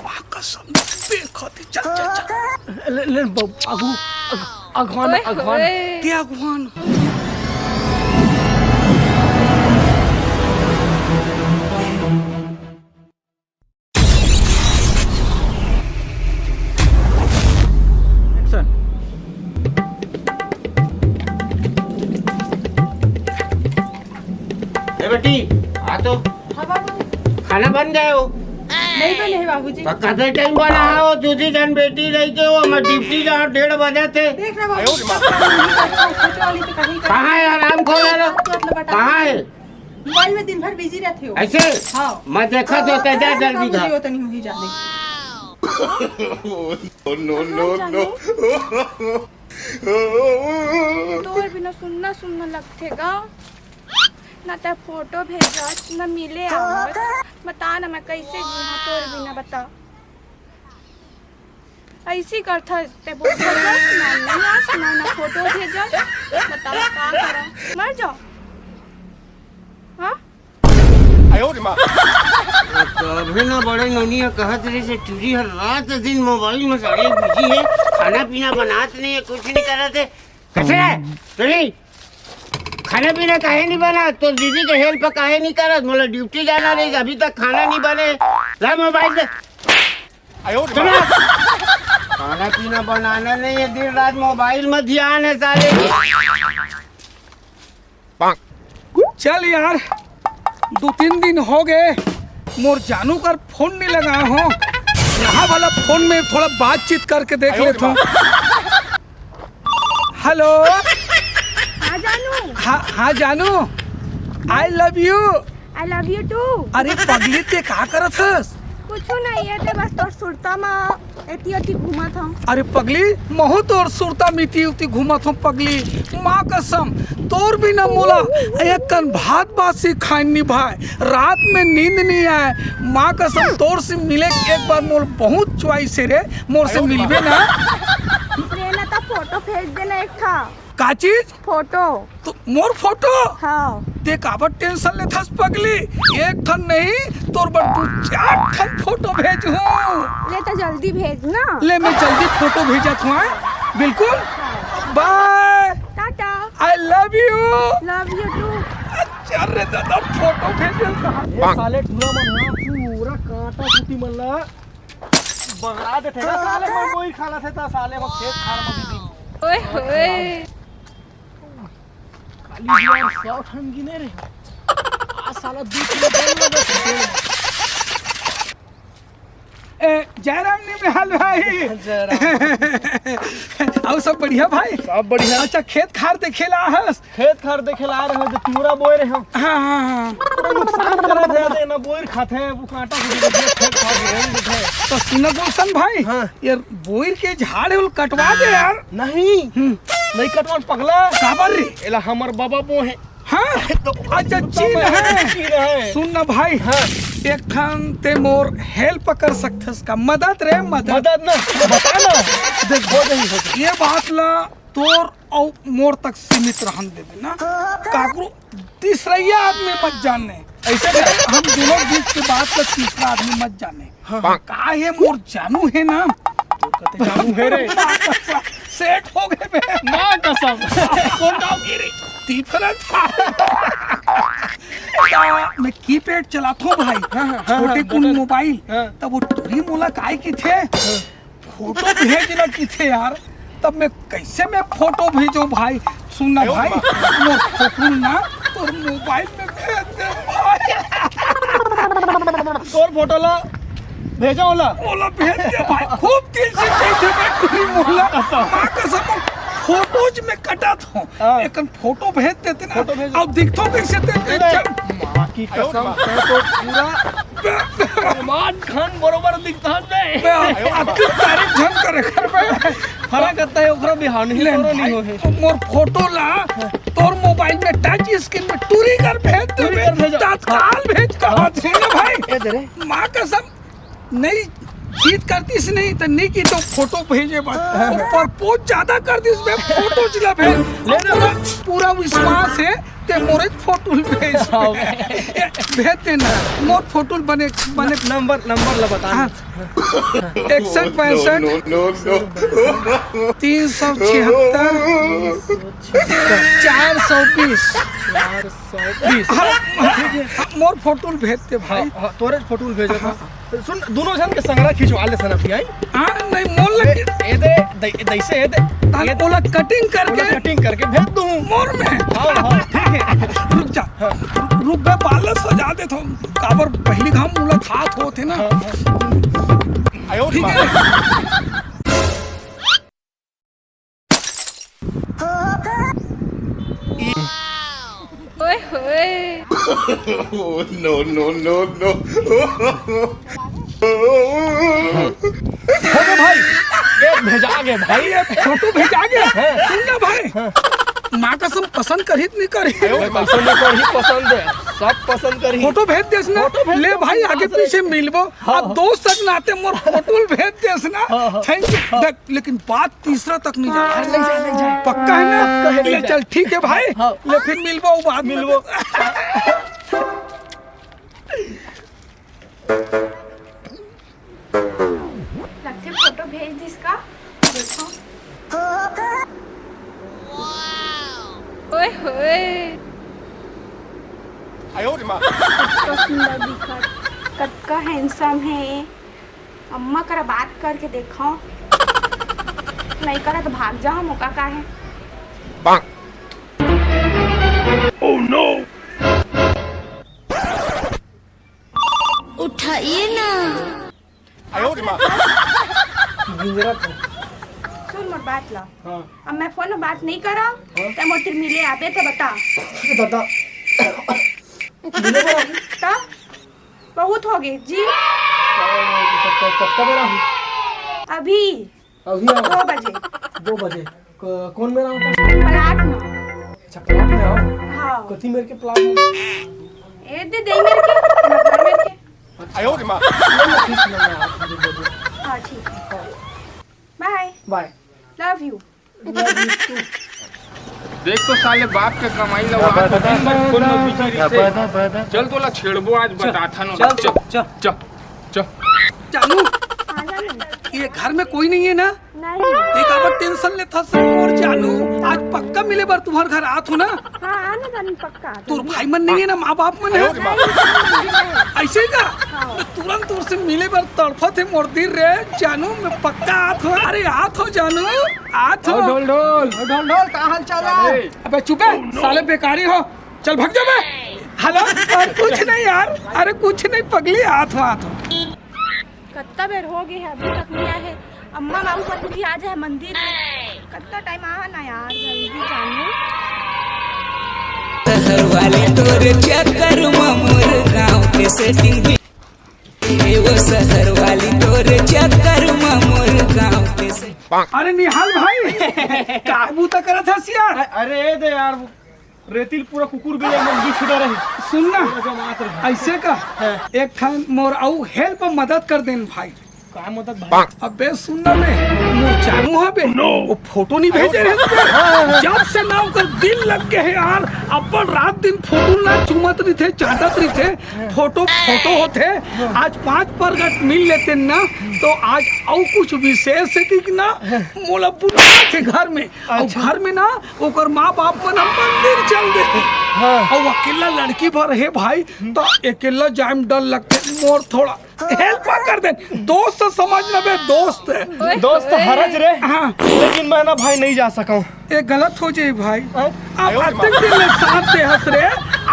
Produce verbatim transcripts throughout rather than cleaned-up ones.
माँ कसम, देखत ही, चल, चल, चल। ले, ले, बाबू, आगू, आगू, आगवान, ओए आगवान। होए। के आगवान? Action। ए बेटी, आ तो। हाँ बाबूजी। खाना बन गए हो? नहीं बने है बाबूजी। तो कते टाइम बना हो? दूसरी जन बेटी रही के हो, मैं ड्यूटी जाओ डेढ़ बजे थे। देख रहे बाबूजी, छोटे वाली तो कहीं कहाँ है आराम खोला लो? मतलब बता। कहाँ है? मोबाइल में दिन भर बिजी रहते हो। ऐसे? हाँ। मैं देखा तो, जा जल्दी बाबूजी, घर। वो तो नहीं हुई जाने। No, no, no। तोर बिना सुन्ना सुन्ना लगथे गा। ना तैं फोटो भेजस, ना मिले आवस। बता ना, मैं कैसे जीहूँ तोर बिना, बता। ऐसी करथस, तैं बोलथस ना, ना, ना, ना फोटो भेजस। बता, मैं का करँव? मर जाँव? हाँ? तभी ना बड़े नोनिया कहत रहिस हे, टूरी हर रात दिन मोबाइल में साले बिजी हे, खाना पीना बनात नहीं हे, कुछ नहीं करत हे। कइसे रे टूरी, खाना पीना काहे नहीं बनात? तोर दीदी के हेल्प काहे नहीं करत? मोला ड्यूटी जाना रहिस, अभी तक खाना नहीं बने। ला मोबाइल दे। चला। खाना पीना बनाना नहीं हे, दिन रात मोबाइल में ध्यान हे साले के। चल यार, दू तीन दिन हो गए, मोर जानू कर फोन नहीं लगा हो। यहाँ वाला फोन में थोड़ा बातचीत करके देख लेता हूँ। हेलो। हाँ जानू। हाँ, हाँ जानू, I love you। I love you too। अरे पगली, तैं का करत हस? कुछ नहीं हे, तैं बस तोर सुरता मा एती ओती घूमत हँव। अरे पगली, महूँ तोर सुरता म एती ओती घूमत हँव पगली। माँ कसम, तोर बिना मोला एक कन भात बासी खाए नी भाए, रात में नींद नहीं आए। माँ कसम, तोर से मिले के एक बार मोर बहुत च्वाइस हे रे, मोर से मिलबे ना। ले ना, त फोटो भेज देना एक ठा। का चीज? फोटो। तो मोर फोटो? हाँ। तैं काबर टेंशन लेथस पगली? एक ठन नहीं, तोर बर दू चार ठन फोटो भेजहूँ। ले त जल्दी भेज ना। ले, मैं जल्दी फोटो भेजत हँव, हाँ? बिल्कुल। बाय। Tata. I love you। Love you too। अच्छा रे दादा, फोटो भेजे कहाँ? ये साले टूरा मन ह पूरा कांटा कुटी मन ला बगरा देथे ना साले मन, बोइर खा लेथे त साले मन खेत खार म भी। ओए होए। खाली यार सौ ठन गिने रे। आ साला दू किलो बोल लगा। ए, जयराम निहाल भाई। जयराम। अउ सब बढ़िया भाई? सब बढ़िया। अच्छा, खेत खार देखे ला आहस? खेत खार देखे ला आए रहे, जो तिवरा बोए रहे हम। हाँ, हाँ, हाँ। पूरा नुकसान करा दे, दे ना बोइर खाथे, वो कांटा कुटी दे, खेत खार के रह देथे। तो सुना गुलशन भाई, हाँ। ये बोइर के झाड़ उल कटवा दे यार। नहीं, हम्म। नहीं कटवान पगला। काबर रे? एला हमर बाबा बोहे। हाँ? तो अच्छा, चीन है। चीन है। सुन ना भाई, हाँ। एक ठन ते मोर हेल्प कर सकथस का? मदद रे, मदद। मदद ना, बता ना। देख, हो जाही, हो जाही। ये बात ला तोर अउ मोर तक सीमित रहन देबे ना। काकरो तीसरइया आदमी मत जाने। ऐसे में हम दोनों बीच के बात ला तीसरा आदमी मत जाने। हाँ। का हे मोर जानू हे ना? तोर कते जानू हे रे? सेट हो गए बे। माँ कसम। कौन गाँव की रे? तीफरन। मैं कीपैड चलाथों भाई। हाँ, हाँ, हाँ, छोटे हाँ, कुन बता। मोबाइल। हाँ। तब वो टूरी मोला काय किथे? हाँ। फोटो भेजना किथे यार, तब मैं कैसे मैं फोटो भेजो भाई? सुन ना भाई, मोर फोटो ना तोर मोबाइल में भेज दे भाई। तोर फोटो ला भेजो ओला। ओला भेज दे भाई, खूब दिल से चाहिए मैं टूरी मोला। कसम। माँ कसम, फोटोज में कटा था। हाँ। एक फोटो भेज देते ना। फोटो भेज। अब दिखतो कैसे ते, ते अरे, चल। माँ की कसम, तैं तो पूरा सलमान खान बरोबर दिखता है बे। बे, अब तू तारीफ झन करे कर बे। फरक आता है, ओकरा बिहान ही ले तोरो भाई, नहीं हो है। मोर फोटो ला, तोर मोबाइल में टच स्क्रीन में टूरी कर भेज दे टूरी बे। कर भेजा। तत्काल भेज कर हाँ। बात सुन ना भाई। ए दे रे। माँ कसम, नहीं, जीत करतीस नहीं, त नहीं की तो फोटो भेजे बस। हाँ। प्रपोज ज्यादा कर दिस बे, फोटो जिला भेज। ले ना। पूरा, पूरा विश्वास है, ते मोरे फोटो भेज। हाँ। ए, भेज देना। मोर फोटो बने, बने। नंबर, नंबर ला बता। हाँ। इकसठ पैंसठ। No, no, no, no। तीन सौ छिहत्तर। चार सौ बीस। चार सौ बीस। हाँ, हाँ, हाँ, मोर फोटो भेज दे भाई। हाँ, हाँ, तोरे फोटो भेजा था। हाँ। सुन, दोनों झन के संगरा खिंचवा ले सन अभी, आई? हाँ, नहीं, मोर लग ए, ए दे, दै-, दैसे ए दे। तान ए दे। ओला कटिंग करके ओला कटिंग करके भेज दूँ। मोर में। हाँ, हाँ, ठीक है। रुक जा। हाँ। रुक बे, बाल सजा दे तो। काबर पहली घाम मुलाकात होत हे ना। हाँ, हाँ। आयो ठीक है। ओए होए। Oh, no, no, no, no। हो गए भाई, ये भेजा गए भाई। ये फोटो भेजा गए। हाँ। सुन ना भाई, हाँ। माँ कसम पसंद करही त नहीं करही? अरे, पसंद नहीं करही, पसंद है, सब पसंद करही। फोटो भेज देस ना। फोटो भेज ले दे, भाई, आगे पीछे मिलबो। हाँ, अब हाँ। दोस्त के नाते मोर फोटो भेज देस ना। हाँ, हाँ। Thank you। हाँ। देख, लेकिन बात तीसरा तक नहीं जाना। अरे, नहीं जाए, नहीं जाए। पक्का है ना? पक्का है, नहीं ले जाए। चल, ठीक है भाई। हाँ। ले फिर मिलबो बाद में। मिलबो। लगथे फोटो भेज दिस का? देखो। ओए होए। आयो रे माँ। कतका सुंदर दिखत, कतका handsome है। अम्मा करा बात करके देखो, नहीं करा तो भाग जा, हम ओका का है। Oh no! उठाइए ना। आयो रे माँ। गिंजरा था। सुन मोर बात ला। हाँ। अब मैं फोन में बात नहीं करा, हाँ। तब मोर तीर मिले आबे तो बता। अरे दादा। मिले बड़ा। तब बहुत हो गए जी। कब, कब, कब, कब आ रहा हूँ? अभी। अभी आओ। दो बजे। दो बजे। क-, कौन मेर होता? प्लाट में। अच्छा, प्लाट में आओ। हाँ। कथी मेर के प्लाट में? ए दे, दे मेर के, घर मेर के। अच्छा। आयो रे माँ। ठीक है, मैं आ, दो बजे। हाँ, ठीक है। बाय। बाय। Love you। Love you too। देख तो साले बाप के कमाई ला, वहाँ तो दिन भर फोन में बिजी रहिथे। चल तोला छेड़बो आज, चल, बताथन। चल, चल, चल। चल, चल। जानू, हाँ, जानू। ये घर में कोई नहीं है ना? नहीं। एक आबर टेंशन लेथस रे मोर जानू, आज पक्का मिले बर तुम्हर घर आत हो ना? हाँ, आना जानू, पक्का। तोर भाई मन नहीं है ना, माँ बाप मन है? नहीं, नहीं, नहीं। ऐसे ही का? हाँ। मैं तुरंत तोर से मिले बर तड़फत है मोर दिल रे जानू, मैं पक्का आत हो। अरे आत हो जानू, आत हो। ढोल ढोल। ढोल ढोल, का हाल चाल है? अबे चुप है, साले बेकारी हो। चल भाग जा बे। हेलो, अरे कुछ नहीं यार, अरे कुछ नहीं पगली, आत हो, आत हो। कत्ता बेर हो गए है, अभी तक नहीं आए है। अम्मा बाबू पर भी आ जाए मंदिर में। कत्ता टाइम आहा ना यार, जल्दी जानू। शहर वाली तोरे चक्कर में मोर गांव के सेटिंग भी, ए वो शहर वाली तोरे चक्कर में मोर गांव के सेटिंग। अरे निहाल भाई, का बूता करत हस यार? अ-, अरे ए दे यार, वो रेतिल पूरा कुकुर बिल्ली मन बिछुड़ा रहे। सुन ना, पूरा जमात रहे। ऐसे का? हाँ। एक ठन मोर अउ हेल्प मदद कर देन भाई। का मदद भाई? अबे सुन ना बे, मोर जानू हा बे, वो फोटो नहीं भेजे रहे बे। हाँ, हाँ, हाँ। जब से ना ओकर दिल लग गए है यार, अपन रात दिन फोटो ना चूमत रहिथे, चाटत रहिथे, फोटो, फोटो होथे। आज पाँच परगट मिल लेते ना, तो आज अउ कुछ विशेष है कि ना, मोला बुलाथे घर में। अउ अच्छा। घर में ना ओकर माँ बाप मन ह मंदिर चल दे। हाँ। अउ अकेला लड़की भर हे भाई, तो अकेला जाए में डर लगथे। मोर थोड़ा हेल्प कर दे, दोस्त समझ लेबे, दोस्त। ओए दोस्त होए। हरज रे, हाँ। लेकिन मैं ना भाई नहीं जा सकूं। ये गलत हो जाए भाई। हाँ? अब अतेक दिन ले साथ दे हस रे,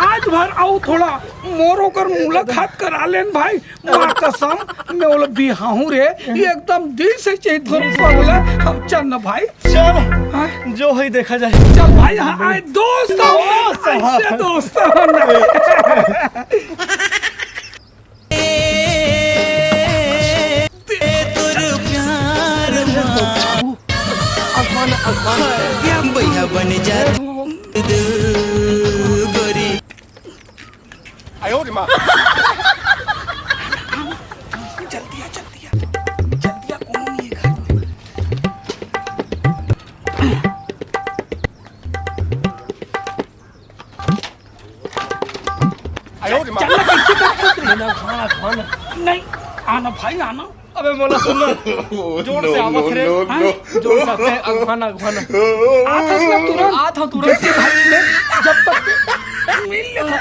आज भर अउ थोड़ा मोर ओकर मुलाकात करा लेन भाई। माँ कसम, मैं ओला बिहाहूँ रे, ये एकदम दिल से चाहिए तोर पगला। अब चल ना भाई। चल, हाँ? जो होई देखा जाए। चल भाई, हाँ, आए दोस्त हो, दोस्त, हाँ। ऐसे दोस्त हो ना। आसमान, आसमान। भैया बन जा गोरी। आयो रे माँ। जल्दी आ, जल्दी आ, जल्दी आ, कोनो नहीं है घर में। आना, अगवाना, अगवाना। नहीं, आना भाई, आना। अबे मोला सुन ना। जोर से आवत रे। हाँ? जोर से आवत रे, अगवाना, अगवाना। आत हस ना तुरंत। आत हूँ तुरंत। जब तक मिल ले,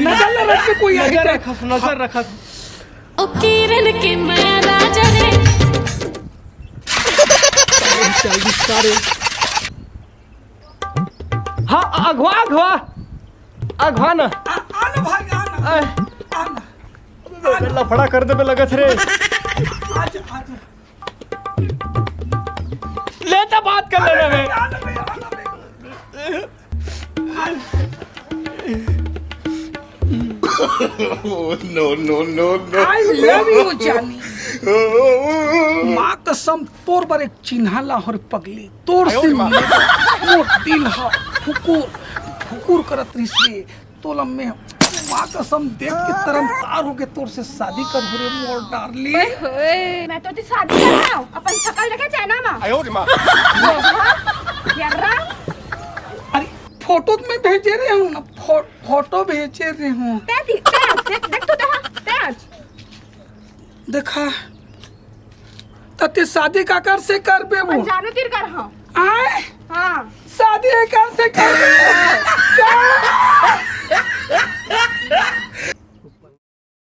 नजर न रख के कोई आगे नजर रखत, नजर रखत। ओ किरण के मैं राजा रे। चल भी सारे। हाँ, अगवा, अगवा। अगवा ना। आ, आना भाई, आना। आए। आना। लफड़ा कर देबे लगत रे। आजा, आजा। ले तो बात कर लेना बे। आना बे, आना बे। Oh, no, no, no, no। I love you, जानी। माँ कसम, तोर बर एक चिन्हा ला हो रे पगली। तोर से मिले मोर दिल हा फुकुर फुकुर करत रिहिस रे। तोला मैं माँ कसम देख के तरम तार हो के तोर से शादी करहूँ रे मोर डार्लिंग। ओए होए, मैं तो शादी कर रहा हूँ अपन शकल देखे चाइना मा। अरे फोटो तो मैं भेजे रहे हूँ ना, फो, फोटो भेजे रहे हूँ। ते दि-, ते आज, देख, देख तो, देख, ते आज। देखा, त ते शादी काकर से करबे वो? अनजानो तीर कर, हाँ। आए? हाँ। शादी एकर से करबे?